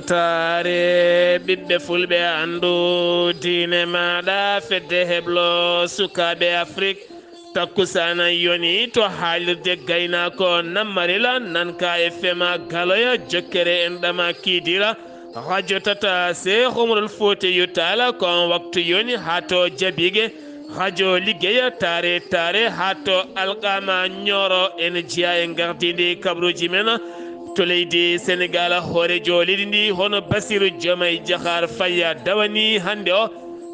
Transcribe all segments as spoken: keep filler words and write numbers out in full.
Taare ɓiɓɓe fulɓe, anndu diine maaɗa, fedde heblo sukaaɓe Afrik. Takkusaana yoni to haalirde gaynaako Nammarila, nanka e fema galoya, jokkere en ɗama kiidira. Rajo tata Seex Umarul Fuutiyu Taala, ko on waktu yoni haa to Jabiige. Rajo liggeya taare taare haa to Alqama Ñooro, en jiya e ngardiindi kabruuji men. To leydi Senegaal, hooreejo leydi ndi, hono Basiru Jomay Jaxaar Faya dawani hannde o.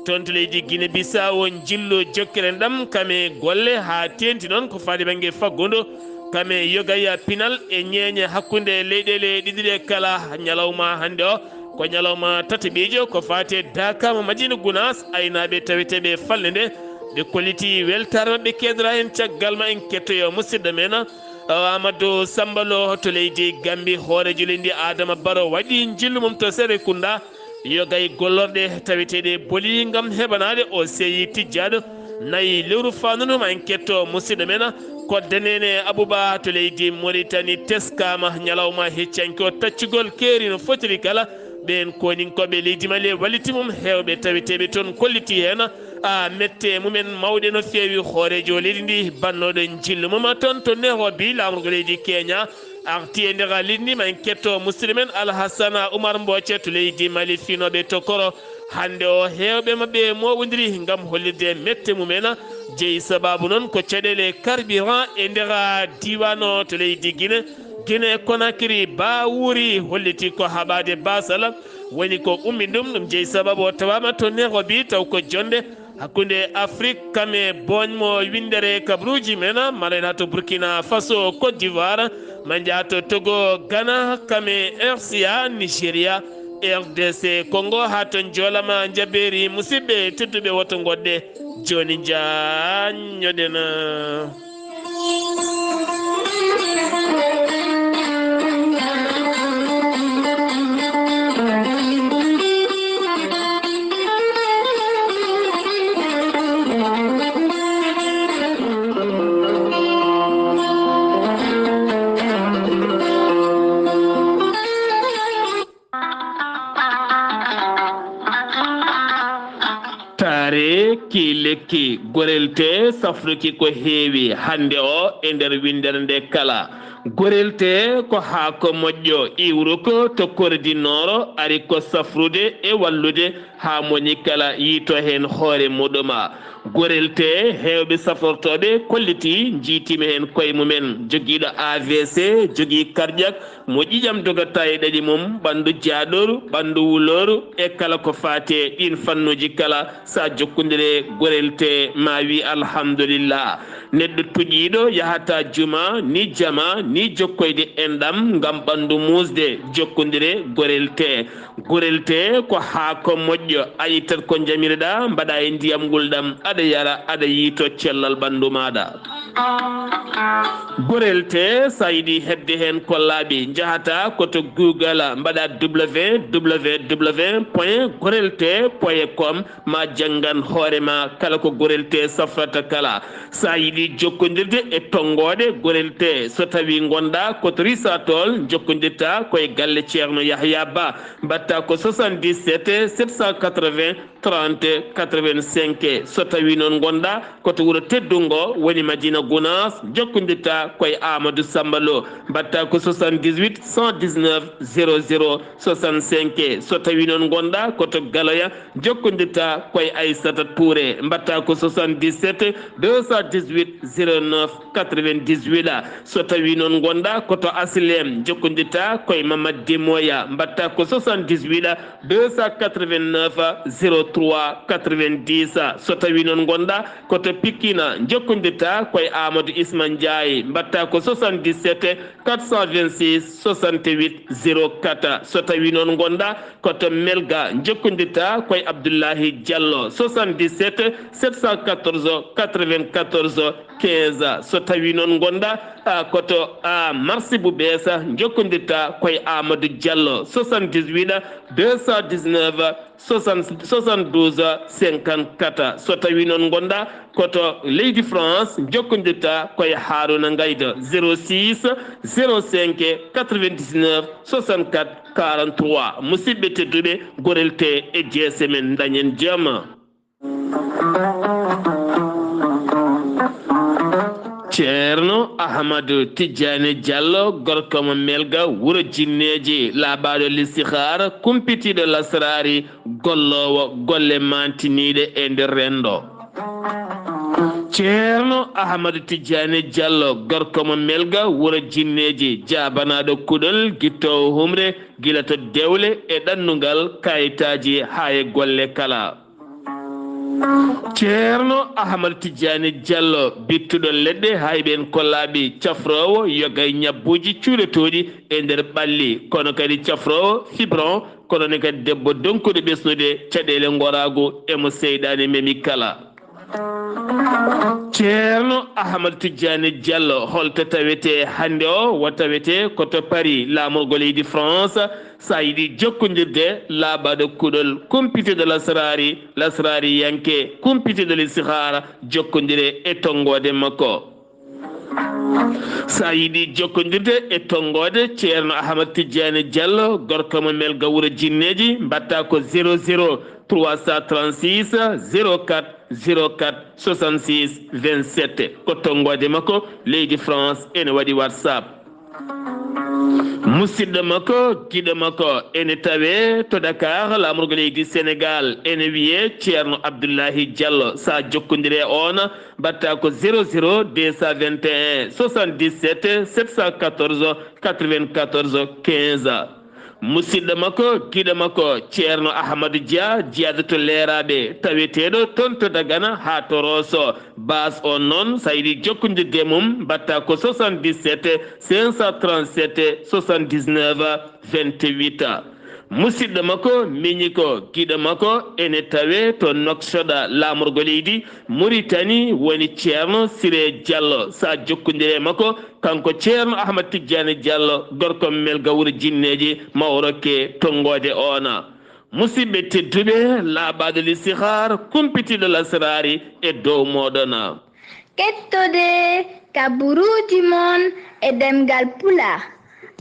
Toon to leydi Gine Bisawo, njillu jokkere ɗam kame golle haa teenti noon ko faati bannge faggudu. Kame yogaya pinal e ñeeñe hakkunde leyɗeele ɗiɗi ɗe kala, ñalawma hannde o ko ñalawma tataɓiijo ko faati e Dakar mo Madina Gunaas, aynaaɓe taweteeɓe falnde nde. Ɓe kolliti weltaare maɓɓe keedora heen. Caggal ma en kettoyo musidɗo men, o Amadou Samba Lo to leydi Gambi, hooreejo leydi Adama Baro waɗi njillu mum to Serekunda. Yogay gollorɗe taweteeɗe boli ngam heɓanaade o seeyi tijjaaɗo. Nayi lewru faandu ndu ma en ketto musidɗo men, ko Denene Abuba to leydi Moritani, teskama ñalawma heccanke o taccugol keeri no fotiri kala. Ɓeen koninkooɓe leydi Mali e walliti mum, heewɓe taweteeɓe toon kolliti heen. A mette mumen mawɗe no feewi, hooreejo leydi ndi bannooɗo njillu mum toon to Nairobi, laamorgo leydi Kenya, arti e nder leydi ndi. Ma en ketto musidɗo men Alhassana Oumar Mbooce to leydi Mali, finooɓe to Koro. Hannde o, heewɓe maɓɓe mooɓondiri ngam hollirde mette mumen. Jeyi sabaabu noon ko caɗeele carburant e nder diiwaan o to leydi Gine. Gine Konakiri, Bawuri holliti ko haɓaade basal woni ko ummi ɗum. Ɗum jeyi sabaabu o tawaama to Nairobi, taw ko jonnde hakkunde Afrik, kame booñ mo winndere kabruuji men, maren haa to Burkina Faso, Côte d'Ivoire, ma njaha to Togo, Ghana, kame R C A, Nigeria, R D C Congo, haa to Njoolama Njabeeri. Musidɓe tedduɓe, woto ngoɗɗe jooni, njaanñoɗen. Taare ki lekki, gorel tee safruki ko heewi hannde o e nder winndere nde kala. Gorel tee ko haako moƴƴo, iwruko to Kordi Nooro, ari ko safrude e wallude haa moni kala yiito heen hoore muɗuma. Gorel tee, heewɓe safrortooɓe kolliti, njiitima heen koye mumen. Jogiiɗo A V C, jogii cardiaque, mo ƴiiƴam dogata e ɗaɗi mum, ɓanndu jaaɗooru, ɓanndu wulooru e kala ko faati e ɗiin fannuuji kala, so a jokkondire gorel tee, ma wi alhamdulillah. Neɗɗo tuƴiiɗo yahata juma, ni jama, ni jokkoyde enɗam ngam ɓanndu muusde, jokkondire gorel tee. Gorel tee ko haako moƴƴo, a ittat ko njamirɗa, mbaɗa e ndiyam ngulɗam, aɗa yara, aɗa yiito cellal ɓanndu maaɗa. Gorel tee, so a yiɗi heɓde heen ko laaɓi, njahata ko to Google, mbaɗa W W W point gorel tee point com, ma janngan hoore ma kala ko gorel tee safrata kala. So a yiɗi jokkondirde e tonngooɗe gorel tee, so tawii ngonɗa ko to Risatol, jokkondirta ko e galle Ceerno Yahya Ba, mbaɗta ko soixante-dix-sept sept cent quatre-vingts trente quatre-vingt-cinq. So tawii noon ngonɗa ko to wuro teddungo woni Madina Gunaas, jokkondirta ko e Amadou Samba Lo, mbaɗta ko soixante-dix-huit cent dix-neuf zéro zéro soixante-cinq. So tawii noon ngonɗa ko to Galoya, jokkondirta ko e Aissata Touré, mbaɗta ko soixante-dix-sept deux cent dix-huit zéro neuf quatre-vingt-dix-huit. So tawii noon ngonɗa ko to Asilem, jokkondirta ko e Mamad Demoya, mbaɗta ko soixante-dix-huit deux cent quatre-vingt-neuf zéro trois quatre-vingt-dix. So tawii noon ngonɗa ko to Pikine, jokkondirta ko e Amadou Isma Ndiaye, mbaɗta ko soixante-dix-sept quatre cent vingt-six soixante-huit zéro quatre. So tawii noon ngonɗa ko to Melga, jokkondirta ko e Abdoulahi Diallo, soixante-dix-sept sept cent quatorze quatre-vingt-quatorze quinze. So tawii noon ngonɗa, a, ko to, a, Marsi bu Bees, jokkondirta ko e Amadou Diallo, soixante-dix-huit deux cent dix-neuf, soixante, soixante-douze, cinquante-quatre. So tawii noon ngonɗaa ko to leydi France, njokkondirtaa ko e Haaruna Ngayda, zéro six, zéro cinq, quatre-vingt-dix-neuf, soixante-quatre, quarante-trois. Musidɓe tedduɓe, gorel tee e jeese men, dañen jam. Ceerno Ahmadu Tijjaani Jallo, gorko mo Melga, wuro Jinneeji, laaɓaaɗo listihaara, kumpitiiɗo lasraari, golloowo golle maantiniiɗe e nder renndo. Ceerno Ahmadu Tijjaani Jallo, gorko mo Melga, wuro Jinneeji, jaabanaaɗo kuɗol, gittoowo humre, gila to dewle e ɗannungal, kayitaaji haa e golle kala. Ceerno Ahmad Tijjaani Jallo, bittuɗo leɗɗe, hayɓe en kollaaɓe, cafroowo yoga e ñabbuuji cuuletooɗi e nder ɓalli, kono kadi cafroowo fibron, kono ne kadi debbo donkuɗo ɓesnude caɗeele ngoraagu e mo seyɗaane memi kala. Ceerno Ahmad Tijjaani Jallo, holto tawetee hannde o? Wo tawetee ko to Paris, laamorgo leydi France, so a yiɗi jokkondirde, laaɓaaɗo kuɗol, kumpitiiɗo lasraari, lasraariyanke, kumpitiiɗo listihaara, jokkondire e tonngoode makko. So a yiɗi jokkondirde e tonngoode Ceerno Ahmad Tijjaani Jallo, gorko mo Melga, wuro Jinneeji, mbaɗtaa ko zéro zéro trois cent trente-six zéro quatre zéro quatre soixante-six vingt-sept. Ko tonngoode makko, leydi France ene waɗi WhatsApp. Musidɗo makko, giɗo makko, ene tawee to Dakar, laamorgo leydi Sénégal, ene wiyee Ceerno Abdullahi Jallo. So a jokkondiree e oon, mbaɗtaa ko zéro zéro deux cent vingt et un soixante-dix-sept sept cent quatorze quatre-vingt-quatorze quinze. Musidɗo makko, giɗo makko, Ceerno Ahmadu Dia, jiyaaɗo to Leeraaɓe, taweteeɗo toon to Dagana haa to Rooso. Baas on noon, so a yiɗi jokkondirde e mum, mbaɗtaa ko soixante-dix-sept cinq cent trente-sept soixante-dix-neuf vingt-huit. Musidɗo makko, miñiko, giɗo makko, ene tawee to Nouakchott, laamorgo leydi Mauritanie, woni Ceerno Siré Diallo. So a jokkondiree e makko, kanko Ceerno Ahmad Tijjaani Jallo, gorko Melga, wuro Jinneeji, ma o rokke tonngoode oon. Musidɓe tedduɓe, laaɓaaɗo listihaar, kumpitiiɗo lasraari e dow mooɗon. Kettode ka buruuji mon e ɗemngal Pulaar,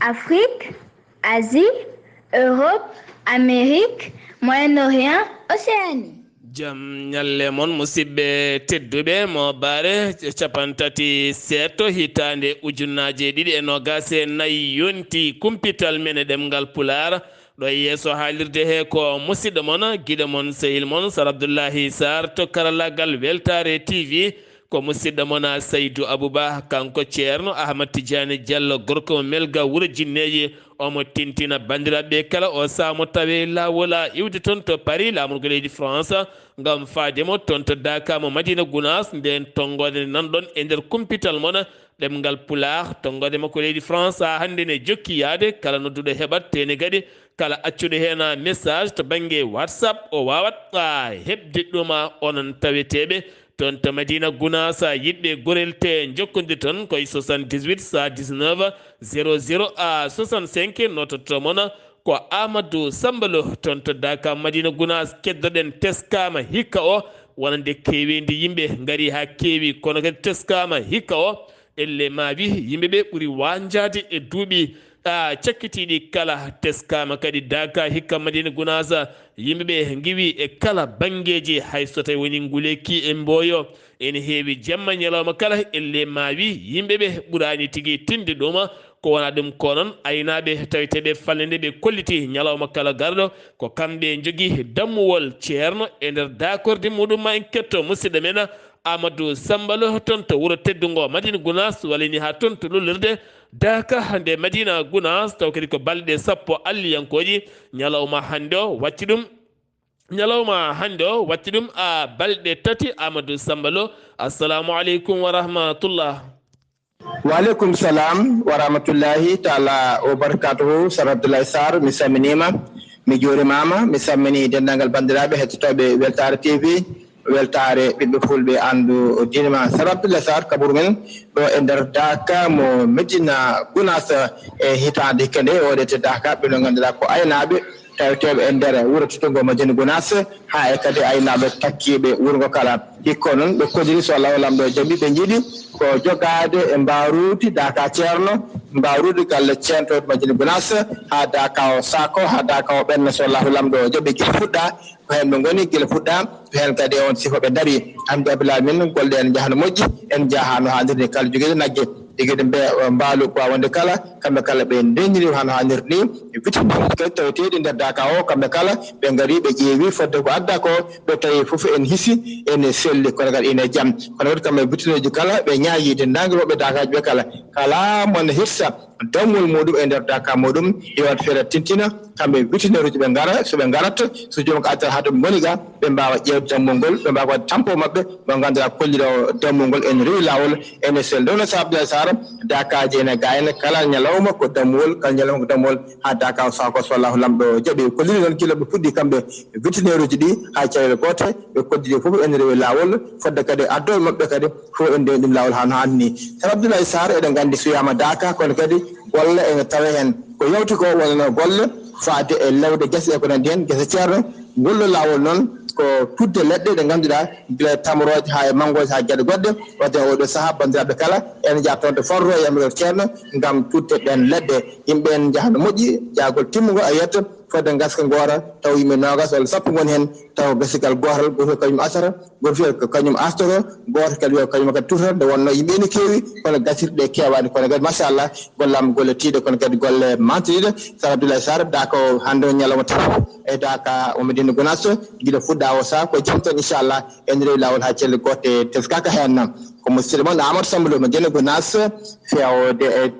Afrique, Asie, Europe, Amérique, Moyen-Orient, Océanie. Jam ñalle mon, musidɓe tedduɓe. Mo bare capantati seeto hitaande ujunnaje ɗiɗi e nogas e nayi yonti kumpital men e ɗemngal Pulaar. Ɗo e yeeso haalirde he ko musidɗo mon, giɗo mon, sehil mon, Sar Abdullahi Sar to karallagal Weltaare T V. Ko musidɗo mon, Saydu Abuba, kanko Ceerno Ahmad Tijaani Jallo, gorko mo Melga, wuro Jinneeji. Omo tintina banndiraaɓe kala o sahaa mo tawe laawol a iwde toon to Paris, laamorgo leydi France, ngam faade mo toon to Daaka mo Madina Gunaas, ndeen tonngoode nde nanɗon e nder kumpital mon, ɗemngal Pulaar, tonngoode makko leydi France, haa hannde ne jokki yahde, kala nodduɗo heɓat, tene kadi kala accuɗo heen message to bannge WhatsApp, o waawat a heɓde ɗum a onon taweteeɓe toon to Madina Gunaas. Yiɗɓe gorel te njokkondirton koye soixante-dix-huit cent dix-neuf zéro zéro à soixante-cinq, nototto mon ko Amadou Samba Lo toon to Daaka Madina Gunaas. Keddoɗen teskaama hikka o, wonande keeweendi yimɓe ngari haa keewi, kono kadi teskaama hikka o, elle maawi yimɓe ɓe ɓuri waanjaade e duuɓi a cakkitiiɗi kala. Teskaama kadi Daaka hikka Madina Gunaas, yimɓe ɓe ngiwi e kala banngeeji, hay so tawi woni nguleeki e mbooyo. Ene heewi jamma ñalawma kala, elle maawi yimɓe ɓe ɓuraani tigi tinde ɗum. Ko wona ɗum ko noon, aynaaɓe taweteeɓe falnde nde ɓe kolliti ñalawma kala garɗo, ko kamɓe njogii dammuwol ceerno e nder daakorde muɗum. Ma en ketto musidɗo men Amadou Samba Lo toon to wuro teddungo Madina Gunaas, wallini haa toon to lollirde Daaka nde Madina Gunaas, taw kadi ko balɗe sappo alliyankooji ñalawma hannde o wacci ɗum. Ñalawma hannde o watti ɗum a balɗe tati. Amadou Samba Lo, assalamu aleykum wa rahmatullah. Wa aleykum salam wa rahmatullahi taala wa barakatuhu. Sar Abdoulaye Sarr, mi salminiima, mi juurimaama, mi salmini denndaangal banndiraaɓe hettotooɓe Weltaare T V, Weltaare ɓiɓɓe fulɓe anndu diine ma. Sar Abdoulaye Sarr, kaɓru men ɗo e nder Daaka mo Medina Gunaas, e hitaande hikka nde, o waɗete Daaka ɓe no ngannduɗaa ko aynaaɓe, taweteeɓe e nder wuro teddugo Madina Gunaas, haa e kadi aynaaɓe takkiiɓe wuro ngo kala. Hikka noon ɓe kolliri, so Allahu Laamɗo jaɓi, ɓe njiɗi ko jogaade e mbaruudi Daaka Ceerno, mbaruudi galle ceerno to Madina Gunaas, haa Daaka o saako, haa Daaka o ɓenna, so Allahu Laamɗo jaɓi, gila fuɗɗa. Ko heen ɓe ngoni gila fuɗɗa, ko heen kadi e on sifa ɓe ndarii. Hamdi Abdoulaye min, golle en njahano moƴƴi, en njaha no haaniri ni, kala jogiiɗo nagge, jogiiɗo mbe-, mbaalu ko wonde kala, kamɓe kala ɓe ndenndini hano haaniri ni. E witinde kadi taweteeɗi nder Daaka o, kamɓe kala ɓe ngari, ɓe ƴeewi fodde ko adda ko, ɓe tawi fof en hisi, ene selli, kono kadi ene jam. Kono kadi kamɓe witinoji kala, ɓe ñaagi denndaangal woɓɓe Daakaaji ɓe kala. Kala mon hirsa dammol muɗum e nder Daaka muɗum, yo waɗ feere tintina, kamɓe witineeruji ɓe ngara, so ɓe ngarat, so joom ko addata haa to ɓe ngoni ga, ɓe mbaawa ƴeewde dammol ngol, ɓe mbaawa waɗde tampo maɓɓe, mo ngannduɗaa kolliroowo dammol ngol ene rewi laawol, ene selli. Ɗum noon, so Abdoulaye Sarr, Daakaaji ene gayna, kala ñalawma ko dammol, kala ñalawma ko dammol, haa Daaka o saako, so Allahu Laamɗo jaɓi. Kolliri noon gila ɓe puɗɗi kamɓe witineeruji ɗi haa caɗeele goote, ɓe koddidi fof ene rewi laawol, fodde kadi addooɓe maɓɓe kadi fof en ndewi ɗum laawol hano haanni. Sara Abdoulaye Sarr, eɗen nganndi so wiyaama Daaka, kono kadi golle ene tawe heen. Ko yawti ko wonno golle faade e lewde gese e ko nanndi heen, gese ceerno. Ngol ɗo laawol noon ko tudde leɗɗe ɗe ngannduɗaa gila e tamorooje haa e manngooje haa geɗe goɗɗe. Wadde e oɗo sahaa banndiraaɓe kala ene njaha toon to farro e yamirgol ceerno ngam tudde ɗeen leɗɗe. Yimɓe en njaha no moƴƴi, jahagol timmungo a yiyat fodde ngaska ngoora taw yimɓe noogas walla sappo ngoni heen, taw gasigal gootal, gooto ko kañum asata, gooto wiya ko kañum astoro, gooto kadi wiya ko kañum kadi tutata. Nde wonno yimɓe ene keewi, kono gasirɗe keewaani, kono kadi machallah, golle am golle tiiɗe, kono kadi golle mantiniiɗe. Sara Abdoulaye Sarr, Daaka o hannde o ñalawma tati e Daaka o Madina Gunaas, gila fuɗɗa o saha ko jam tan, inchallah, en rewi laawol haa celle goote teskaka heen. Ko musidɗo mon Amadou Samba Lo mo Madina Gunaas, fewde e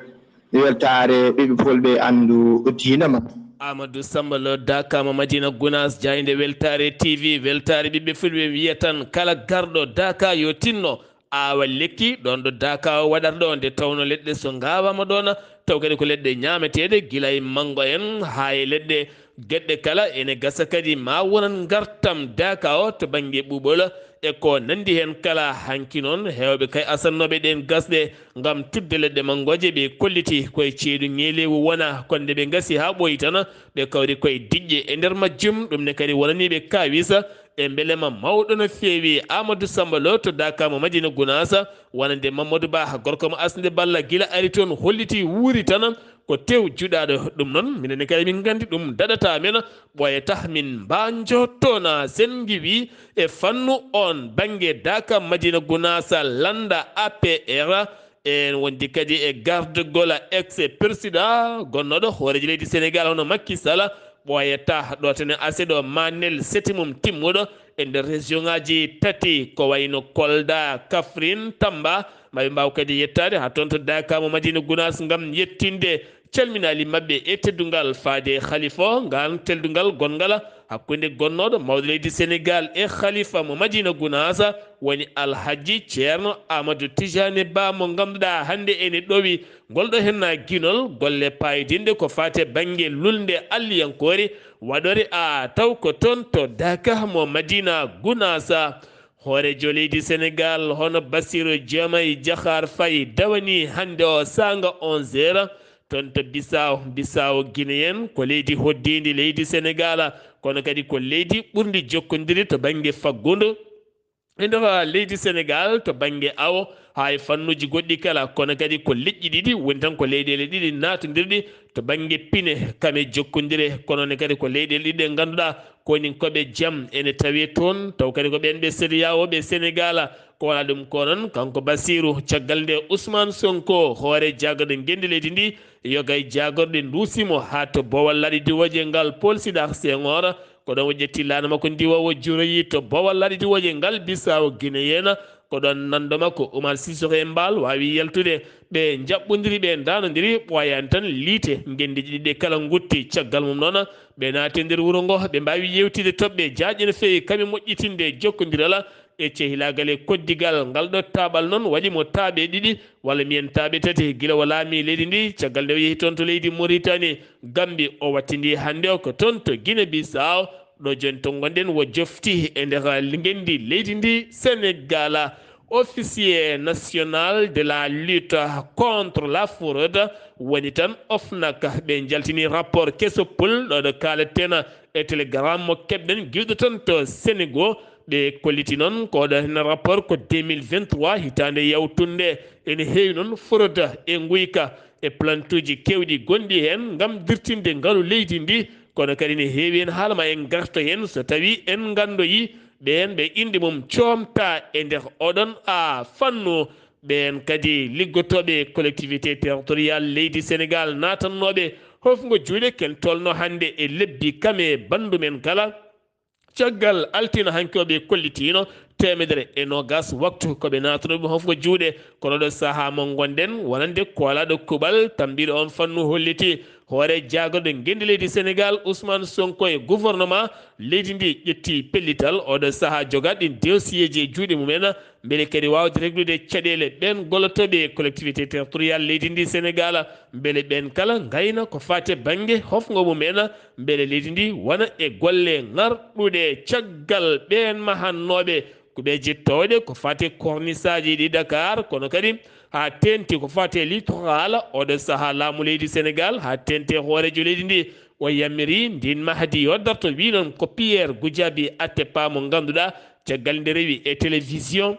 weltaare ɓiɓɓe fulɓe anndu diina ma. Amadou Samba Lo, Daaka mo Madina Gunaas, jaaynde weltaare T V, weltaare ɓiɓɓe fulɓe, wiya tan kala garɗo Daaka yo tinno aawa lekki ɗoon ɗo Daaka o waɗata ɗo, nde tawno leɗɗe so ngaawaama ɗoon, taw kadi ko leɗɗe ñaameteeɗe, gila e manngo en haa e leɗɗe geɗɗe kala, ene gasa kadi ma wonan ngartam Daaka o to bannge ɓuuɓol e ko nanndi heen kala. Hanki noon, heewɓe kay asannooɓe ɗeen gasɗe ngam tudde leɗɗe manngooje, ɓe kolliti koye ceeɗu ñeelewu wona, kono nde ɓe ngasi haa ɓooyi tan, ɓe kawri koye diƴƴe e nder majjum. Ɗum ne kadi wonanii ɓe kaawisa e mbelema mawɗo no feewi. Amadou Samba Lo to Daaka mo Madina Gunaas, wonande Mamadou Ba, gorko mo Asnde Balla, gila ari toon, holliti wuuri tan ko tew juɗaaɗo. Ɗum noon, minen ne kadi min nganndi ɗum daɗataa men, ɓooyata min mbaanjo toon. Sen ngiwi e fannu on bannge Daaka Madina Gunaas, lannda A P R, en wondi kadi e gardagol ex-président gonnooɗo hooreejo leydi Sénégal, hono Macky Sall, ɓooyata ɗo tene ase ɗo manel seti mum timmuɗo e nder région ngaji tati, ko wayno Kolda, Kaffrine, Tamba. Maɓe mbaaw kadi yettaade haa toon to Daaka mo Madina Gunaas ngam yettinde calminaali maɓɓe e teddungal faade e Khalifa o, ngal teddungal gonngal hakkunde gonnooɗo mawɗo leydi Sénégal e Khalifa mo Madina Gunaas, woni Alhaji Ceerno Amadou Tijaani Ba, mo ngannduɗaa hannde ene ɗowi ngol ɗo henna ginol golle paydinɗe ko faate bannge lulnde alliyankoore waɗore a taw ko toon to Daaka mo Madina Gunaas. Hooreejo leydi Sénégal hono Bassirou Diomaye Diakhar Faye dawani hannde o saanga onze heures toon to Bissau. Bissau Guinéen ko leydi hoddiindi leydi Sénégal, kono kadi ko leydi ɓurndi jokkondirde to bannge faggudu e nder leydi Sénégal to bannge awo, haa e fannuuji goɗɗi kala, kono kadi ko leƴƴi ɗiɗi woni tan ko leyɗeele ɗiɗi naatondirɗi to bannge pine kame jokkondire, kono ne kadi ko leyɗeele ɗiɗi ɗe ngannduɗaa koninkooɓe jam ene tawe toon, taw kadi ko ɓeen ɓe CEDEAO ɓe Sénégal. Ko wala ɗum ko noon, kanko Bassirou, caggal nde Ousmane Sonko, hoore jaagorɗe ngenndi leydi ndi, yoga e jaagorɗe nduusimo haa to boowal laaɗe diwooje ngal Paul Sédar Senghor, ko ɗoon o ƴetti laana makko ndiwoowo juroyi to boowal laaɗe diwooje ngal Bissau Guinéen. Ko ɗoon nanndo makko Oumar Sissoko Embaló waawi yaltude. Ɓe njaɓɓondiri, ɓe ndaanondiri, ɓooyaani tan liite ngenndiiji ɗiɗi kala ngutti. Caggal mum noon, ɓe naati e nder wuro ngo, ɓe mbaawi yeewtide toɓɓe jaajɗe no feewi, kaɓe moƴƴitinde jokkondiral e cehilaagal e koddigal. Ngal ɗo taaɓal noon waɗi mo taaɓe ɗiɗi, walla mbiyen taaɓe tati, gila o laami leydi ndi, caggal nde o yehi toon to leydi Mauritanie, Gambie, o wattindi hannde o ko toon to Guinée Bissau, ɗo jooni to ngonɗen, o jofti e nder ngenndi leydi ndi Sénégal. Officier national de la lutte contre la fraude woni tan OFNAC. Ɓe njaltini rapport keso pul ɗo ɗo kaalaten e telegram mo keɓɗen giwɗo tan to Senegal. Ɓe kolliti noon ko ɗo hen rapport ko deux mille vingt-trois hitaande yawtunde ene heewi noon fraude e nguyka e plantuuji keewɗi gonɗi heen ngam dirtinde ngalu leydi ndi. Kono kadi ne heewi heen haala ma en ngarto heen so tawii en nganndoyii ɓeen ɓe innde mum coomtaa e nder oɗon a fannu. Ɓeen kadi liggotooɓe collectivité territoriale leydi Senegal naatannooɓe hofngo juuɗe ken tolno hannde e lebbi kam e banndu men kala. Caggal altine hanki o ɓe kollitiino teemedere e noogas waktu ko ɓe naatano ɗum hofngo juuɗe. Kono ɗo sahaa mo ngonɗen wonande koolaaɗo kuuɓal tambiiɗo on fannu holliti hoore jaagorɗo ngenndi leydi Senegal Ousmane Sonko e gouvernement leydi ndi ƴetti pellital oɗo sahaa jogaade ɗin dossier ji e juuɗe mumen. Mbele kadi waawde reglude caɗeele ɓeen gollotooɓe e collectivité territoriale leydi ndi Senegal. Mbele ɓeen kala ngayna ko faati e bannge hofngo mumen. Mbele leydi ndi wona e golle ŋarɗuɗe caggal ɓeen mahannooɓe kuɓeeje toowɗe ko faati e kornisaaji ɗi Dakar, kono kadi haa teenti ko faati e littoral. Oɗo sahaa laamu leydi Senegal haa teenti e hooreejo leydi ndi, o yamiri ndin mahdi yo darto, wi noon ko Pierre Goudiaby Atepa mo ngannduɗaa caggal nde rewi e télévision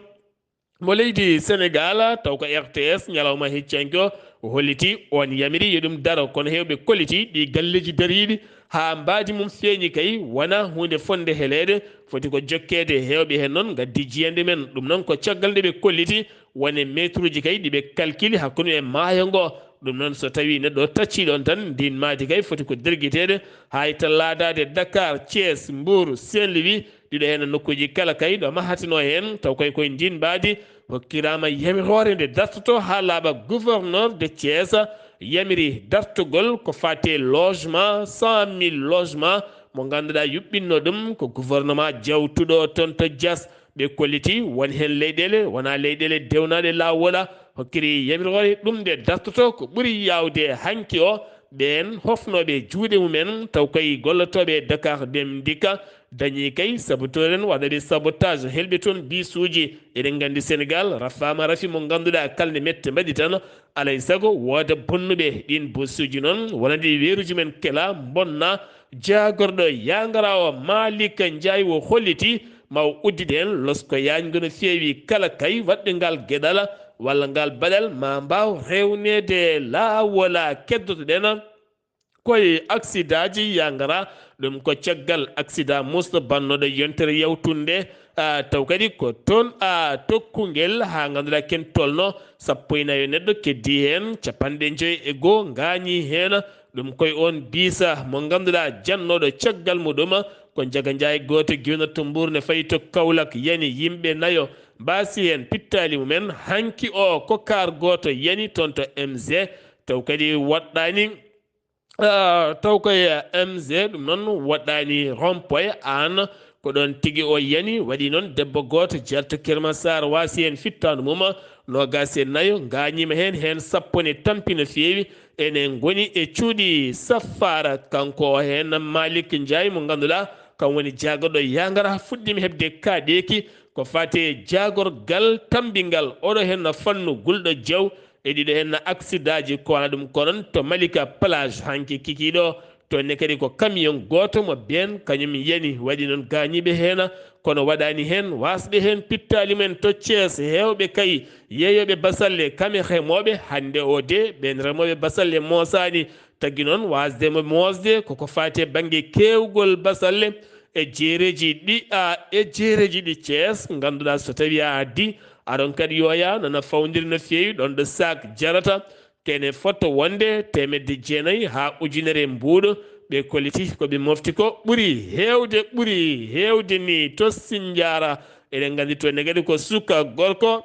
mo leydi Senegal, taw ko R T S, ñalawma heccanke o, o holliti on yamiri yo ɗum daro, kono heewɓe kolliti ɗi galleeji dariiɗi haa mbaadi mum feeñi kay wona huunde fotnde heleede, foti ko jokkeede. Heewɓe heen noon ngaddi jiyannde men. Ɗum noon ko caggal nde ɓe kolliti wone meetruuji kay ɗi ɓe kalkili hakkunde e maayo ngo. Ɗum noon so tawii neɗɗo o taccii ɗoon tan, ndin maadi kay foti ko dergiteede haa itta laadaade Dakar, Thiès, Mbour, Saint-Louis, ɗiɗo heen nokkuuji kala kay ɗo mahatenoo heen, taw koye koye ndin mbaadi hokkiraama yamiroore nde dartoto haa laaɓa. Gouverneur de Thiès yamiri dartugol ko faati e logement, cent mille logement mo ngannduɗaa yuɓɓinno ɗum ko gouvernement jawtuɗo toon to Diass. Ɓe kolliti won heen leyɗeele wonaa leyɗeele dewnaaɗe laawol a hokkiri yamiroore ɗum nde dartoto ko ɓuri yaawde hanki o. Ɓeen hofnooɓe juuɗe mumen taw koye gollotooɓe Dakar Dem Dikka dañi kay sabotooren waɗaɓe sabotage helɓe toon bisuuji. Eɗen nganndi Senegal rafaama rafi mo ngannduɗaa kalde mette mbaɗi tan alay sago wooda bonnuɓe. Ɗiin bisuuji noon wonande weeruuji men kela mbonna. Jaagorɗo yangara o Malik Njaay o holliti ma o uddide en losko yaajngo no feewi kala kay waɗɓe ngal geɗal walla ngal baɗal ma mbaaw rewneede laawola. Keddotoɗen koye aksidaaji yangara, ɗum ko caggal aksidaa musɗo bannooɗo yontere yawtunde, a, taw kadi ko toon a tokkungel haa ngannduɗaa ken tolno sappo e nayo neɗɗo keddii heen, capanɗe njoy e goo ngaañii heen. Ɗum koye oon biisa mo ngannduɗaa jannooɗo caggal muɗum ko Njaga Njaay gooto giwno to Mbuur ne fayi to Kawlak yani yimɓe nayo mbaasi heen pittaali mumen. Hanki o ko kaar gooto yani toon to M G taw kadi woɗɗaani. Ah, taw koye M G ɗum noon woɗɗaani rompoy aan ko ɗoon tigi o yani waɗi noon debbo gooto jarto Kermasar waasi heen fittaandu mum. Noogaas e nayo ngaañiima heen, heen sappo ne tampi no feewi. Ene ngoni e cuuɗi saffaara. Kanko o heen Malik Njaay mo ngannduɗaa kam woni jaagorɗo yangara fuɗɗiima heɓde kaaɗeeki ko faati e jaagorgal tammbingal oɗo heen fannu gulɗo jaw e ɗiɗo heen aksidaaji ko wona ɗum konon to Malika Plage hanki kikiiɗo. Toon ne kadi ko camion gooto mo been kañum yani waɗi noon gaañiiɓe heen, kono waɗaani heen waasɓe heen pittaali men to Thiès. Heewɓe kay yeeyooɓe basalle kame remooɓe hannde o de ɓeen remooɓe basalle moosaani. Tagi noon waasde mo moosde koko faati e bannge keewgol basalle e jeereeji ɗi a e jeereeji ɗi Thiès ngannduɗaa so tawii a addi aɗon kadi yooya nana fawndiri no feewi ɗoon ɗo saak jarata kene fotto wonde teemedde jeenayi haa ujunere mbuuɗo. Ɓe kolliti ko ɓe mofti ko ɓuri heewde ɓuri heewde ni to Sinjaara. Eɗen nganndi toon ne kadi ko suka gorko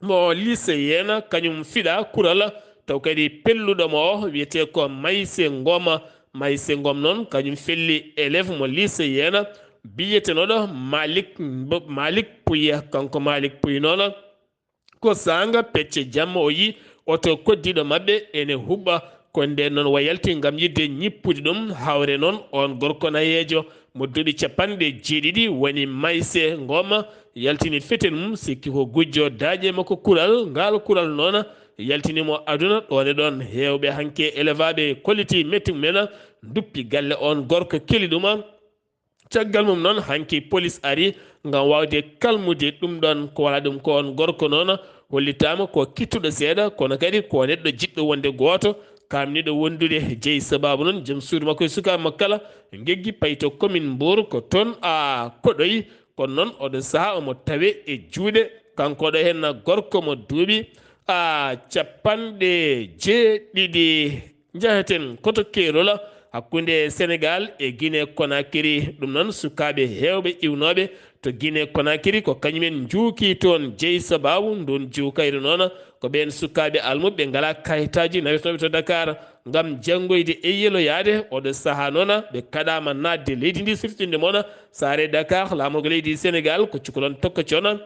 mo lycéen kañum fiɗa kural taw kadi pelluɗo mo o wiyetee ko Mayse Ngom. Mayse Ngom noon kañum felli élève mo lycéen biyetenooɗo Malik Mbo- Malik Puy. Kanko Malik Puy noon ko saanga pecce jamma o yi oto koddiiɗo maɓɓe ene huɓɓa. Ko ndeen noon o yalti ngam yiɗde ñippude ɗum. Hawre noon oon gorko nayeejo Mo duuɓi capanɗe jeeɗiɗi woni Mayse Ngoma, yaltini fetel mum, sikki ko gujjo daaƴe makko kural. Ngal kural noona yaltini mo aduna ɗoon e ɗoon. Heewɓe hanki e elevaaɓe kolliti metti mum en, nduppi galle oon gorko keli ɗum. Caggal mum noon, hanki polis ari ngam waawde kalmude ɗum ɗoon. Ko waɗa ɗum ko oon gorko noon hollitaama ko kittuɗo seeɗa, kono kadi ko neɗɗo jiɗɗo wonde gooto, kaamniiɗo wondude. Jeyi sabaabu noon, joom suudu makko e sukaaɓe makko kala ngeggi payi to commune Mbour, ko toon a koɗoyi. Kono noon, oɗo sahaa omo tawe e juuɗe, kanko ɗo heen gorko mo duuɓi a capanɗe jeeɗiɗi. Njaheten koto keerol hakkunde Senegaal e Guinée Conakry. Ɗum noon, sukaaɓe heewɓe iwnooɓe to Guinée Conakry ko kañumen njuuki toon. Jeyi sabaabu ndun juukayru noon, ko ɓeen sukaaɓe almuɓe ngalaa kayitaaji nawetnooɓe to Dakar ngam janngoyde e yeloyaade. Oɗo sahaa noon, ɓe kaɗaama naatde leydi ndi, sirtinde moon saare Dakar, laamorgo leydi Senegaal, ko cukalon tokka cona.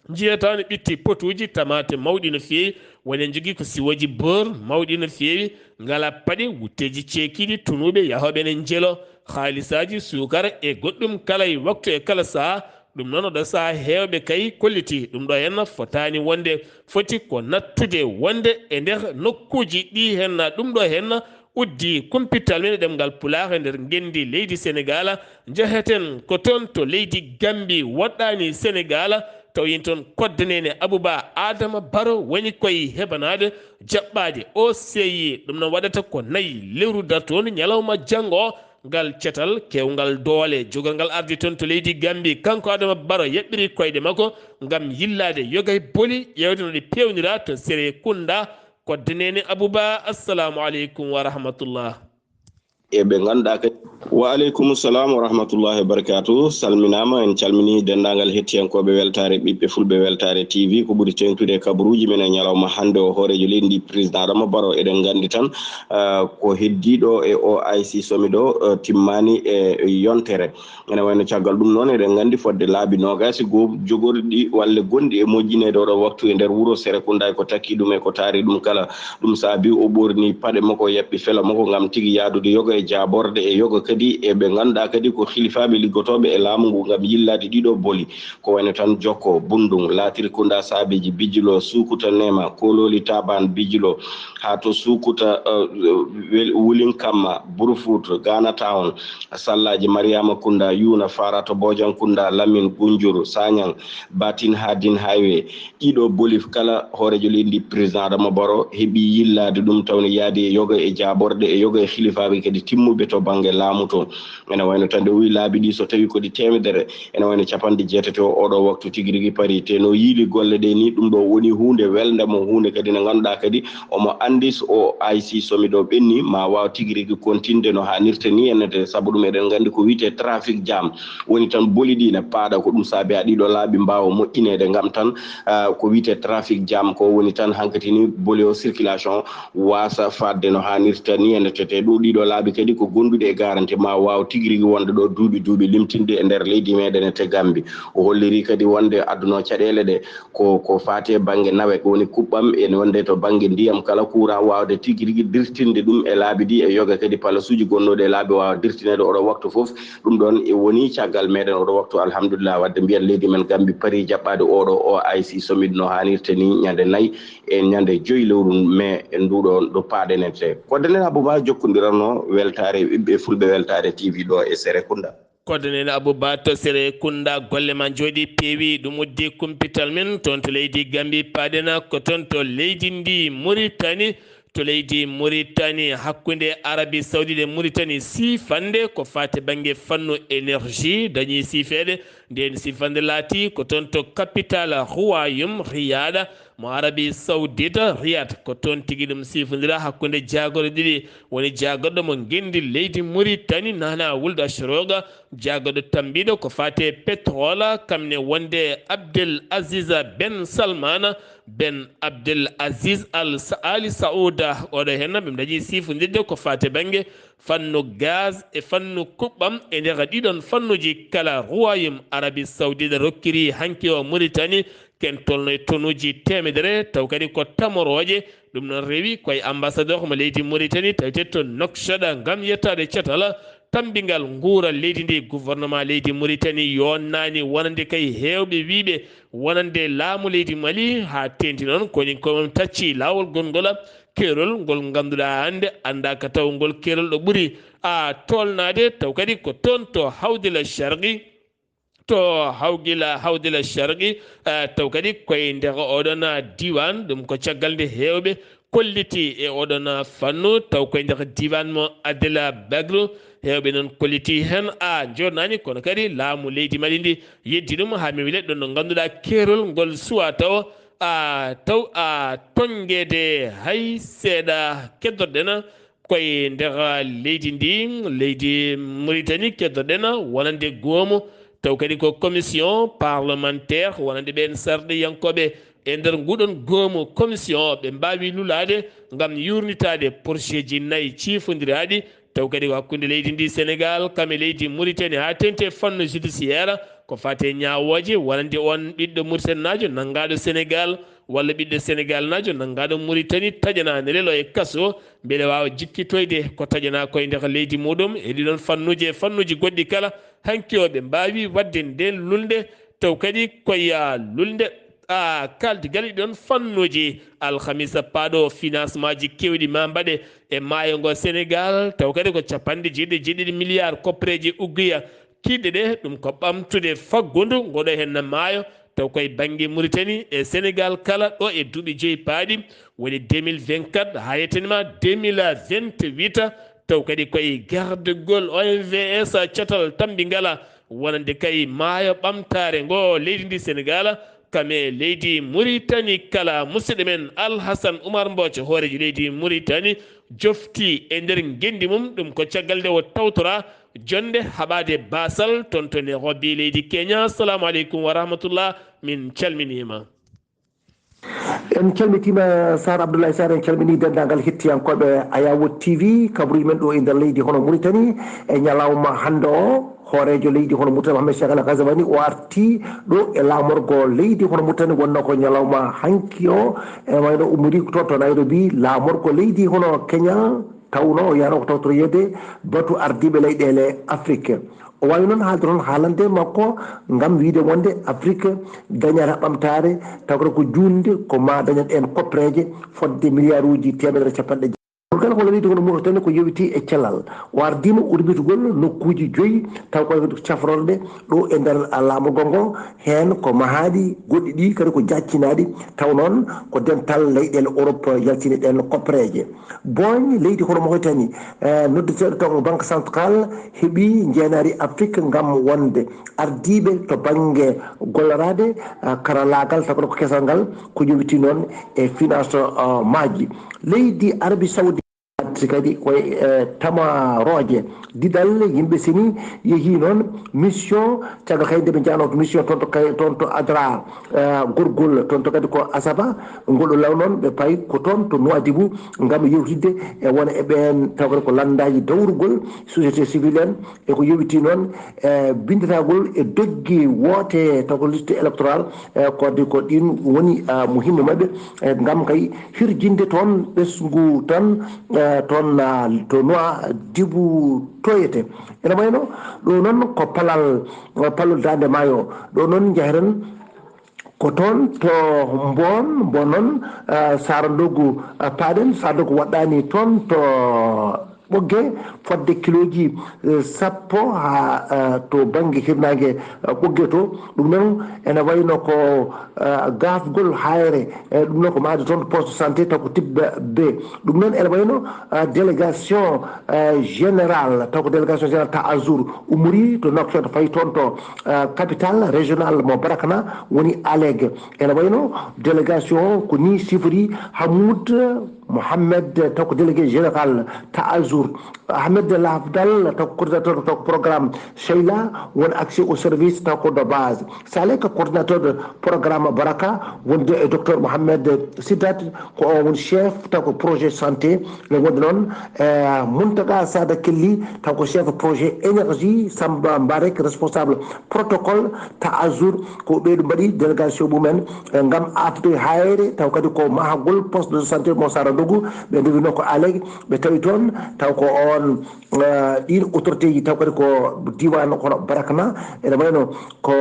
Njiyata no ɓitti potuuji tamaate mawɗi no feewi, woni en njogii ko siwooji beurre mawɗi no feewi, ngalaa paɗe, wutteeji ceekiiɗi, tunuuɓe, yahooɓe ene njelo, haalisaaji, suukara e goɗɗum kala e waktu e kala sahaa. Ɗum noon, oɗo sahaa heewɓe kay kolliti ɗum ɗo heen fotaani wonde, foti ko nattude wonde e nder nokkuuji ɗi heen. Ɗum ɗo heen uddi kumpital men e ɗemngal Pulaar e nder ngenndi leydi Senegaal. Njaheten ko toon to leydi Gambi, woɗɗaani Senegaal, taw yen toon koddaneene Abuba Adama Baro woni koye hebanaade jaɓɓaade O C I. Ɗum noon waɗata ko nayi lewru dartoondu, ñalawma janngo o, ngal catal keewngal doole jogorngal arde toon to leydi Gambi. Kanko Adama Baro yaɓɓiri koyɗe makko ngam yillaade yoga e boli, ƴeewde no ɗi peewnira to Serekunda. Koddaneene Abuba, assalamu aleykum wa rahmatullah. E ɓe ngannduɗaa kadi. Wa aleykum salam wa rahmatullahi wa barakatuh. Salminaama, en calminii denndaangal hettiyankooɓe weltaare ɓiɓɓe Fulɓe Weltaare T V. Ko ɓuri teeŋtude e kabaruuji men e ñalawma hannde o, hooreejo leydi ndi, président Adama Barrow, eɗen nganndi tan, ah, ko heddiiɗo e O I C sommet o, ah, timmaani e yontere. Ene wayno caggal ɗum noon, eɗen nganndi fodde laabi noogaas e goo jogorɗi walla gonɗi e moƴƴineede oɗo waktu e nder wuro Serekunda, e ko takki ɗum e ko taari ɗum kala. Ɗum saabi o ɓorni paɗe makko, o yaɓɓi felo makko ngam tigi yahdude yoga e jaaborde e yoga kadi e ɓe ngannduɗaa kadi ko hilifaaɓe liggotooɓe e laamu ngu ngam yillaade ɗiɗo boli. Ko wayno tan Jokko, Bundung, Latrikunda, Saabeeji, Bijulo, Suukuta, Neema, Kololi, Taban, Bijulo, haa to Suukuta, eh, Wel-, Wulinkamma, Burfut, Ghana Town, Sallaaji, Mariama Kunda, Yuuna, Farato, Bojankunda, Lamin, Gunjur, Sañang, Batin, Hadin, Highway. Ɗiɗo boli kala, hooreejo leydi ndi, président Adama Barrow, heɓi yillaade ɗum, taw ne yaadi e yoga e jaaborɗe, e yoga e hilifaaɓe kadi timmuɓe to bannge laamu to. Ene wayno tan nde o wi laabi ɗi, so tawi ko ɗi teemedere, ene wayno capanɗe jeetati o, oɗo waktu tigi rigi parii. Te no yiili golle ɗe ni, ɗum ɗo woni huunde welnde mo, huunde kadi nde ngannduɗaa kadi omo anndi so O I C sommet ɗo ɓenni, ma waaw tigi rigi kontinde no haanirta ni, ene te, sabu ɗum eɗen nganndi ko wiyetee trafic jam. Woni tan boli ɗi ne paaɗa, ko ɗum saabi haa ɗiɗo laabi mbaawa moƴƴineede ngam tan, ah, ko wiyetee trafic jam ko woni tan hankadi ni boli o, circulation waasa fadde no haanirta ni, ene te, te ɗum ɗiɗo laabi kadi ko gonduɗe e garanti ma waaw tigi rigi wonde ɗo duuɓi duuɓi limtinde e nder leydi meɗen e te Gambi. O holliri kadi wonde adduno caɗeele ɗe ko, ko faati e bannge nawe, ko woni kuɓɓam, ene wonde to bannge ndiyam kala, courant, waawde tigi rigi dirtinde ɗum e laabi ɗi, e yoga kadi palasuuji gonnoɗi e laabi waawa dirtineede oɗo waktu fof. Ɗum ɗoon e woni caggal meɗen oɗo waktu, alhamdulillah, wadde mbiyen leydi men Gambi parii jaɓɓaade oɗo O I C sommet no haanirta ni, ñande nayi e ñande joyi lewru mee nduɗo ɗo paaɗen e te. Ko denen Abouba jokkondiranno weltaare ɓiɓɓe Fulɓe Weltaare T V ɗo e Serekunda. Koɗɗo nene Abouba to Serekunda, golle ma njooɗi peewi. Ɗum uddi kumpital men toon to leydi Gambi, paaɗen ko toon to leydi ndi Muritani. To leydi Muritani, hakkunde Arabi Saoudite e Muritani, siifande ko faati bannge fannu énergie dañi siifeede. Ndeen siifande laati ko toon to capital Royaume Riyad mo Arabi Saoudite, Riyad. Ko toon tigi ɗum siifondira hakkunde jaagorɗe ɗiɗi. Woni jaagorɗo mo ngenndi leydi Muritani, Nana Wuld Ashroga, jaagorɗo tambiiɗo ko faati e pétrole, kam ne wonde Abdel Aziz Ben Salmana, Ben Abdel Aziz Al Sa-, Ali Saouda. Oɗo heen ɓe dañi siifondirde ko faati bannge fannu gaz e fannu kuɓɓam. E nder ɗiɗon fannuji kala, Royaume Arabie Saoudite rokkiri hanki o Muritani ken tolno e tonuji teemedere, taw kadi ko tamorooje. Ɗum noon rewi koye ambassadeur mo leydi Muritani tawete to Nouakchott ngam yettaade catal tammbingal nguura leydi ndi. Gouvernement leydi Mauritanie yonnaani wonande kay heewɓe wiyɓe wonande laamu leydi Mali, haa teeŋti noon koni ko on tacci laawol gonngol keerol ngol ngannduɗaa hannde anndaa ka taw ngol keerol ɗo ɓuri a tolnaade, taw kadi ko toon to Hawdila Sharqi, to Hawgila, Hawdila Sharqi, eh, taw kadi koye nder oɗon diiwaan, ɗum ko caggal nde heewɓe kolliti e oɗon fannu, taw koye nder diiwaan mo Adela Baglo, heewɓe noon kolliti heen a joɗnaani, kono kadi laamu leydi Mali ndi yeddi ɗum haa mi wile ɗon no ngannduɗaa keerol ngol suwa taw a taw a tonngeede hay seeɗa. Keddorɗen koye nder leydi ndi, leydi Mauritanie, keddorɗen wonande goomu, taw kadi ko commission parlementaire wonande ɓeen sarɗiyankooɓe e nder nguɗon goomu commission, ɓe mbaawi lulaade ngam yuurnitaade projet ji nayi ciifondiraaɗi, taw kadi ko hakkunde leydi ndi Sénégal kam e leydi Mauritanie, haa teeŋti e fannu judiciaire, ko faati e ñaawooje wonande oon ɓiɗɗo Mauritanie naajo nanngaaɗo Sénégal, walla ɓiɗɗo Sénégal naajo nanngaaɗo Mauritanie taƴanaani relo e kaso, mbele waawa jikkitoyde ko taƴanaa koye nder leydi muɗum e ɗiɗon fannuuji e fannuuji goɗɗi kala. Hanki o ɓe mbaawi waɗde ndeen lulnde, taw kadi koye lulnde a kaaldigal e ɗiɗon fannuuji. Alhamisa paaɗo, financement ji keewɗi ma mbaɗe e maayo ngo Sénégal, taw kadi ko capanɗe jeeɗiɗi e jeeɗiɗi milliards koppereeji uggiya. Kiiɗe ɗe, ɗum ko ɓamtude faggudu ngoɗo heen maayo, taw koye bannge Mauritanie e Sénégal kala ɗo e duuɓi joyi paaɗi, woni deux mille vingt-quatre haa yettanima deux mille vingt-huit, taw kadi koye gardegol O M V S catal tammbingal wonande kay maayo ɓamtaare ngo leydi ndi Sénégal, kam e leydi Mauritanie kala. Musidɗo men Alhasan Oumar Mbooco, hooreejo leydi Mauritanie, jofti e nder ngenndi mum, ɗum ko caggal nde o tawtora jonnde haɓaade baasal toon to Nairobi leydi Kenya. Assalamu aleykum wa rahmatullah, min calminiima. En calmitiima Sar Abdoulaye Sar, en calminii denndaangal hettiyankooɓe Ayawo T V, kabaruuji men ɗo e nder leydi hono Mauritanie. E ñalawma hannde o, hooreejo leydi hono Mauritanie Mohamed Cheikh Al Ghazouani o arti ɗo e laamorgo leydi hono Mauritanie, wonnoo ko ñalawma hanki o, e wayno ummori ko toon to Nairobi laamorgo leydi hono Kenya, tawno o yano ko tawtoroyeede batu ardiiɓe leyɗeele Afrique. O waawi noon haalde toon haalande makko ngam wiyde wonde Afrique dañata ɓamtaare, taw kadi ko juutnde ko ma daña ɗeen koppereeje fotde miliyaaruuji teemedere e capanɗe jeetati. Ɗum kala ko leydi kono Mauritanie ko yowiti e cellal. O ardiima urbitugol nokkuuji joyi, taw koye cafrorɗe ɗo e nder laamorgo ngo, heen ko mahaaɗi, goɗɗi ɗi kadi ko jaaccinaaɗi, taw noon ko dental leyɗeele Europe yaltini ɗeen koppereeje. Booñ leydi hono Mauritanie, eh, nodditeeɗo taw ko Banque Centrale, heɓi njeenaari Afrique ngam wonde ardiiɓe to bannge golloraade, eh, karallaagal, taw ko kesal ngal, ko yowiti noon e finance, eh, maaji. Leydi Arabie Saoudite kadi koye, eh, tamarooje. Diɗal yimɓe seni yehi noon mission, caggal kadi nde ɓe njahnoo to mission toon to kay, toon to Adrar, eh, gorgol toon to kadi ko Asaba. Ngol ɗo law noon ɓe payi ko toon to Nouadhibou ngam yewtidde e wona e ɓeen taw kadi ko lanndaaji dawrugol société civile en, e ko yowiti noon e binnditagol e doggi woote taw ko liste électorale, e ko addi ko ɗin woni, ah, muhimmu maɓɓe, e ngam kay hirjinde toon ɓesngu tan, eh, toon, ah, to Nouadhibou toyete. Ene wayno ɗo noon ko palal, eh, palol Daande Maayo. Ɗo noon njaheten ko toon to Mboon, Mboon noon, eh, Saara Ndogu, eh, paaɗen, Saara Ndogu waɗɗaani toon to Ɓoggee fodde kilooji, eh, sappo haa, eh, to bannge hirnaange, eh, Ɓoggee to. Ɗum noon ene wayno ko, eh, gaafgol haayre, eh, ɗum noon ko mahde toon poste de santé taw ko Tibba B. Ɗum noon ene wayno, eh, délégation, eh, générale, taw ko délégation générale ta Azur ummori to Nouakchott fayi toon to, eh, capitale régionale mo Barakna woni Alege. Ene wayno délégation o ko ni sifori Hamoud Mohamed, taw ko délégué général ta Azur. Ahmed Lafdal, taw ko coordinateur, taw ko programme Sheila, won accès au service, taw ko de base. Saleh ko coordinateur de programme Baraka, wonde e docteur Mohamed Sidat, ko on woni chef, taw ko projet santé. Ene wonde noon, eh, Muntaga Sada Kelli, taw ko chef projet énergie, Samba Mbarek, responsable protocole ta Azur. Ko ɓe ɗum mbaɗi délégation mumen, eh, ngam artude haayre, taw kadi ko mahagol poste de santé mo Sara Ndogu, ɓe ndewino ko Alek, ɓe tawi toon, taw ko oon, eh, ɗiin autorité ji, taw kadi ko diiwaan hono Barakna, ene wayno ko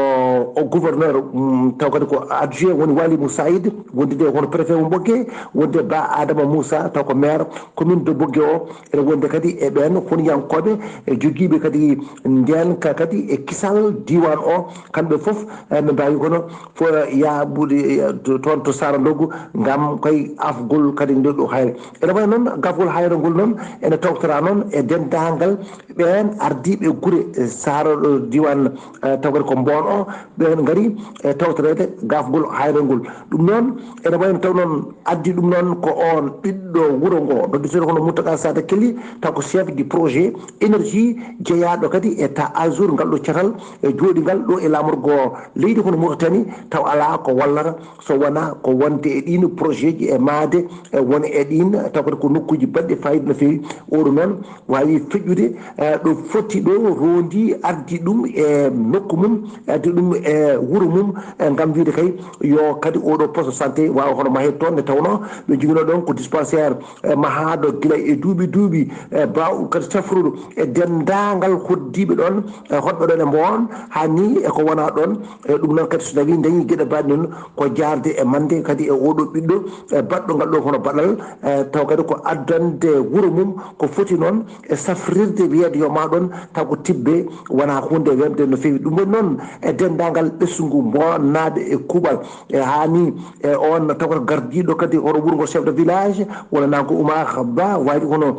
o gouverneur, mm, taw kadi ko adjoint woni Waly Moussaïd, wondude hono préfet mo Ɓoggee, wondude Ba Adama Moussa, taw ko maire commune de Ɓoggee o, ene wondi kadi e ɓeen hunuyankooɓe, e jogiiɓe kadi ndeen ka kadi e kisal diiwaan o, kamɓe fof, eh, ɓe mbaawi kono fo yaaɓude, eh, to, toon to Saara Ndoggu ngam koye afgol kadi nde ɗo hayre. Ene wayi noon, gafgol hayre ngol noon ene tawtoraa noon e denndaangal ɓeen ardiiɓe gure, eh, Saara ɗo diiwaan, eh, taw kadi ko Mboon o, ɓeen ngari, eh, tawtoreede gafgol hayre ngol. Ɗum noon, ene wayi no taw noon addi ɗum noon ko oon ɓiɗɗo wuro ngo, noddirteeɗo hono Mountaga Sada Kelly, taw ko chef du projet énergie, jeyaaɗo kadi e ta azur ngal ɗo catal e jooɗi ngal ɗo e laamorgo leydi kono Mauritanie, taw alaa ko wallata so wonaa ko wonde e ɗiin projet ji e maade e won e ɗiin, taw kadi ko nokkuuji baɗɗi faayiida no feewi. Oɗo noon waawi feƴƴude, eh, ɗo foti ɗo rondi ardi ɗum e nokku mum, ardi ɗum e wuro mum, eh, ngam wiide kay yo kadi oɗo poste santé waawa hono maheede toon, nde tawnoo ɓe njoginoo ɗoon ko dispensaire, eh, mahaaɗo gila e duuɓi duuɓi, eh, baawɗo kadi safrude e denndaangal hoɗdiiɓe ɗoon, eh, hoɗɓe ɗoon e Mboon, haa nii e ko wonaa ɗoon. E ɗum noon kadi so tawii dañii geɗe mbaɗɗe noon ko jaarde e mande kadi e oɗo ɓiɗɗo, eh, baɗɗo ngal ɗo hono baɗal, eh, taw kadi ko addande wuro mum ko foti noon e safrirde wiyeede yo ma ɗoon taw ko tibbe wonaa huunde wemde no feewi. Ɗum woni noon e denndaangal ɓesngu Mboonnaaɓe e kuuɓal. E haa nii e oon taw ko gardiiɗo kadi hono wuro ngo chef de village walla naa ko Oumar Ba waawi hono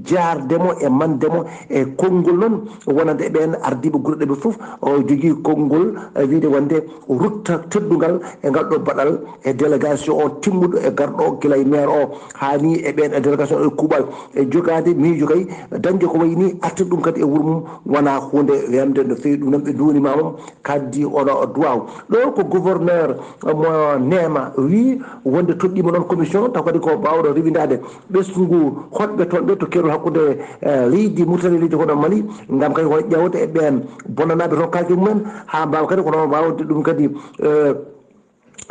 jaarde mo e mande mo e konngol noon wonande e ɓeen ardiiɓe gure ɗe ɓe fof. O jogii konngol, eh, wiide wonde rutta teddungal e ngal ɗo baɗal e délégation o timmuɗo e garɗo o gila e maire o haa nii e ɓeen e délégation o e kuuɓal e jogaade miijo kay dañde ko wayi nii artirde ɗum kadi e wuro mum wonaa huunde wemde no feewi. Ɗum noon ɓe nduwaniima mum kaddi oɗo duwaaw. Ɗo ko gouverneur mo Neema wii wonde toɗɗiima noon commission taw kadi ko baawɗo rewindaade ɓesngu hoɗɓe toon ɓe to keerol hakkunde, eh, leydi Mauritanie e leydi hono Mali ngam kadi hono ƴeewde e ɓeen bonnanaaɓe toon kaaji mumen haa mbaawa kadi kono waawde ɗum kadi, eh,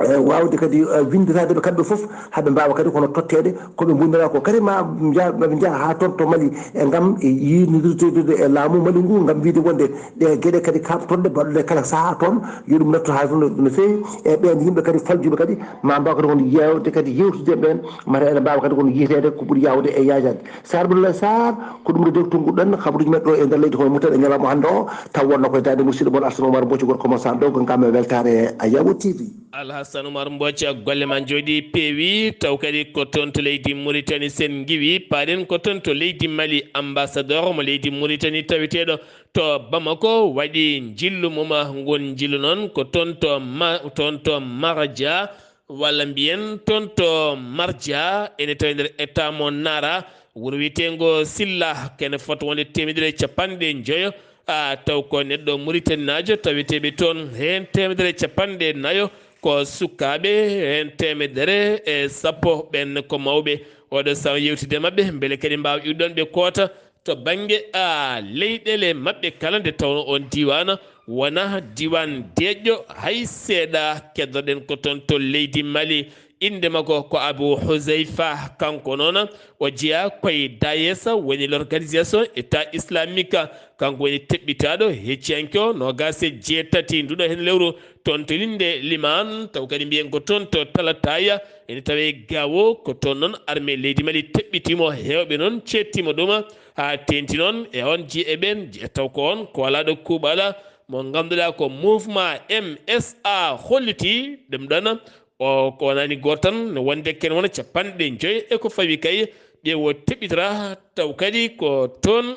eh, waawde kadi, eh, winnditaade ɓe kamɓe fof haa ɓe mbaawa kadi kono totteede ko ɓe mbummiraa ko. Kadi ma nja-, ɓe njaha haa toon to Mali e ngam e yiinirde e laamu Mali ngu ngam wiide wonde ɗe geɗe kadi kamtonɗe baɗɗe kala sahaa toon yo ɗum nattu haa toon no, no feewi. E ɓeen yimɓe kadi faljuɓe kadi ma mbaaw kadi kono yeewde kadi yewtude e ɓeen mata ene mbaawa kadi kono yiiteede ko ɓuri yaawde e yaajaade. Sar Abdoulaye Sar, ko ɗum ɗo dewtugu ɗen habaruuji men ɗo e nder leydi hono Mauritanie e ñalawma hannde o, taw wonno koye daande musidɗo mon Alsan Oumar Mbocco gorko mo Sar Dogo ngam e weltaare a Yawo T V. Alhassan Oumar Mbocco, golle ma njooɗi peewi, taw kadi ko toon to leydi Mauritanie sen ngiwi, paaɗen ko toon to leydi Mali, ambassadeur mo leydi Mauritanie taweteeɗo to Bamako waɗi njillu mum, ngon njillu noon ko toon to Ma-, toon to Marja, walla mbiyen toon to Marja, ene tawi nder état mo Nara, wuro wiyeteengo Silla, kene fota wonde teemedere e capanɗe njoyo, a, taw ko neɗɗo Muritaninaajo taweteeɓe toon, heen teemedere e capanɗe nayo ko sukaaɓe, heen teemedere e sappo ɓeen ko mawɓe. Oɗo saw yewtide maɓɓe, mbele kadi mbaawa iwɗon ɓe koota to bannge, a, leyɗeele maɓɓe kala, nde tawno oon diiwaan wonaa diiwaan deeƴɗo hay seeɗa. Keddoɗen ko toon to leydi Mali. Innde makko ko Abu Huzaifa. Kanko noon o jeyaa koye dayesa, woni l'organisation État Islamique. Kanko woni teɓɓitaaɗo hecciyanke o noogaas e jeetati nduɗo heen lewru toon to linde Liman, taw kadi mbiyen ko toon to Talataya, ene tawee Gawo, ko toon noon armée leydi Mali teɓɓitiimo, heewɓe noon ceettiima ɗum, haa teenti noon e oon jiye ɓeen, taw ko oon ko walaaɗo kuuɓala mo ngannduɗaa ko mouvement M S A holliti ɗum ɗoon. O ko wonani gooto tan, no wonde ken wona capanɗe njoy e ko fawi kay, ɓe wo teɓɓitira, taw kadi ko toon,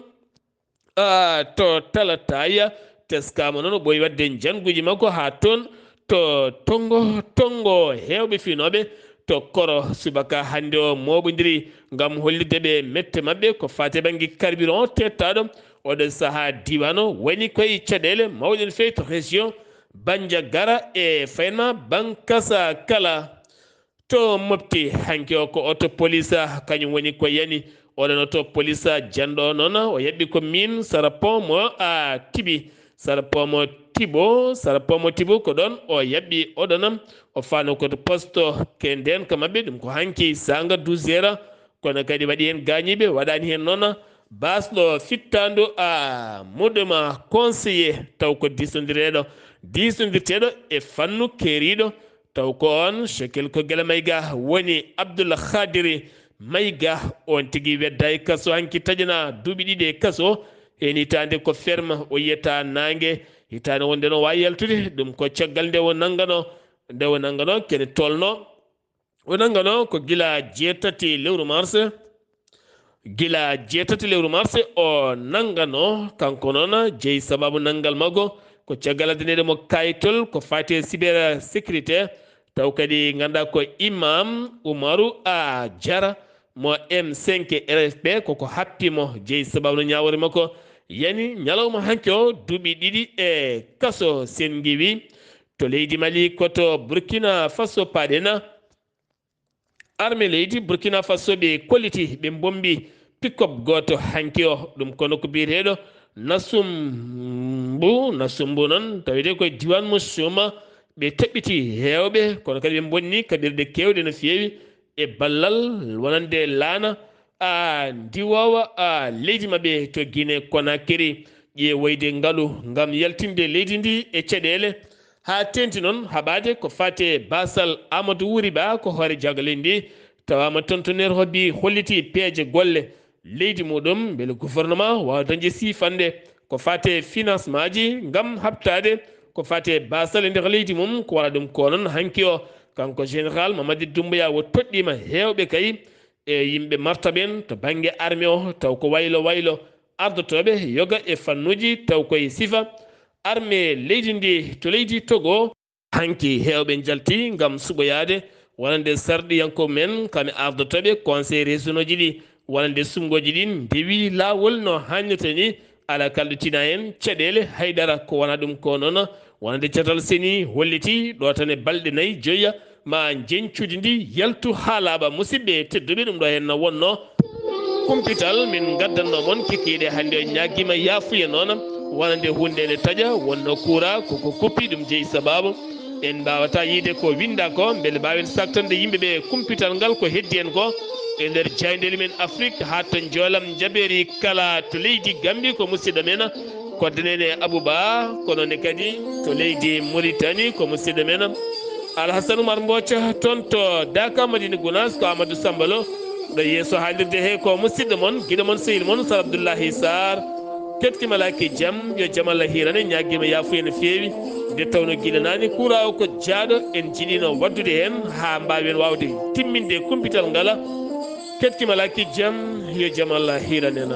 a, to Talataya, teskaama noon o ɓooyi waɗde njannguuji makko haa toon to Tongo, Tongo heewɓe fiinooɓe to Koro subaka hannde o mooɓondiri ngam hollitde ɓe mette maɓɓe ko faati e bannge carburant teettaaɗo oɗo sahaa diiwaan o woni koye caɗeele mawɗe no feewi to région Bandiagara e Faynma Bankasa kala. To Mopti, hanki o ko oto police, kañum woni ko yani. Oɗon oto police janɗo o noon, o yaɓɓi ko min Sara Pomo a Tibi. Sara Pomo Tibo, Sara Pomo Tibo ko ɗon o yaɓɓi oɗon. O faano ko to poste ke nden ka maɓɓe, ɗum ko hanki saanga douze heures. Kono kadi waɗi heen gaañiiɓe, waɗaani heen noon baasɗo fittaandu a muɗuma conseiller, taw ko diisondireeɗo, diisondirteeɗo e fannu keeriiɗo, taw ko oon Shekel ko Gila Mayga woni Abdul Khadiri Mayga, oon tigi wedda e kaso, hanki taƴana duuɓi ɗiɗi e kaso, heen hitaande ko ferme, o yiyata naange, hitaande wonde no waawi yaltude, ɗum ko caggal nde o nanngano, nde o nanngano kene tolno. O nanngano ko gila jeetati lewru mars, gila jeetati lewru mars o nanngano, kanko noon jeyi sababu nanngal makko ko caggal addaneede mo kayitol ko faati e cybersécurité, taw kadi ngannda ko Imam Umaru A Jara mo M cinq R F P, koko happi mo, jeyi sababu no ñaawore makko yani ñalawma hanki o duuɓi ɗiɗi e kaso. Sen ngiwi to leydi Mali, ko to Burkina Faso paɗen. Armée leydi Burkina Faso ɓe kolliti, ɓe mbombi pick-up gooto hanki o, ɗum kono ko biyeteeɗo Nasumbu, Nasumbu noon tawete koye diwan mo Suma, ɓe taɓɓiti heewɓe, kono kadi ɓe bonni kaɓirɗe keewɗe no feewi e ballal wonande laana a ndiwoowa a leydi maɓɓe to Guinée Conakry, ƴeewoyde ngalu ngam yaltinde leydi ndi e caɗeele. Haa teeŋti noon haɓaade ko faati e baasal Amadou Wuri Ba ko hoore jaaga leydi ndi, tawaama toon to Nairobi, holliti peeje golle leydi muɗum mbele gouvernement waawa dañde siifannde ko faati e financement ji ngam haɓtaade ko faati e baasal e nder leydi mum, ko wona ɗum ko noon hanki o. Kanko général Mamadi Doumbouya o toɗɗiima heewɓe kay e yimɓe martaɓe en to bannge armée o, taw ko waylo waylo ardotooɓe yoga e fannuuji taw koye sifa armée leydi ndi to leydi Togo. Hanki heewɓe njalti ngam suɓoyaade wonande sarɗiyankooɓe men, kamɓe ardotooɓe conseil régionauji ɗi, wonande suɓngooji ɗin ndewi laawol no haannirta ni, alaa kalɗo tina heen caɗeele haydara. Ko wona ɗum ko noon, wonande catal seni holliti ɗo tan e balɗe nayi joya ma njeñcuudi ndi yaltu haa laaɓa. Musidɓe tedduɓe, ɗum ɗo heen no wonno kumpital min ngaddanno mon kikiiɗe hannde. On ñaagiima yaafuya noon, wonande huunde ene taƴa, wonno kuura koko kuppi, ɗum jeyi sababu en mbaawata yiide ko winnda ko, mbele mbaawen saktande yimɓe ɓe kumpital ngal ko heddi en ko e nder jaayndeeli men Afrik, haa to Njoolam Njabeeri kala to leydi Gambi ko musidɗo men Koddanene Abouba, kono ne kadi to leydi Mauritanie ko musidɗo men Alhassane Oumar Mboca, toon to Daka Madina Gounass ko Amadou Samba Lo, ɗo yeeso haalirde he ko musidɗo mon, giɗo mon, sehil mon Sar Abdoullahi Sarr. Keɗki malaki jam, yo jam Allah hiirane, ñaagiima yaafuya no feewi. Nde tawno gila naane kuura o ko jaaɗo, en jiɗino waddude heen haa mbaawen waawde timminde kumpital ngala. Keɗki malaki jam, yo jam Allah hiiranena.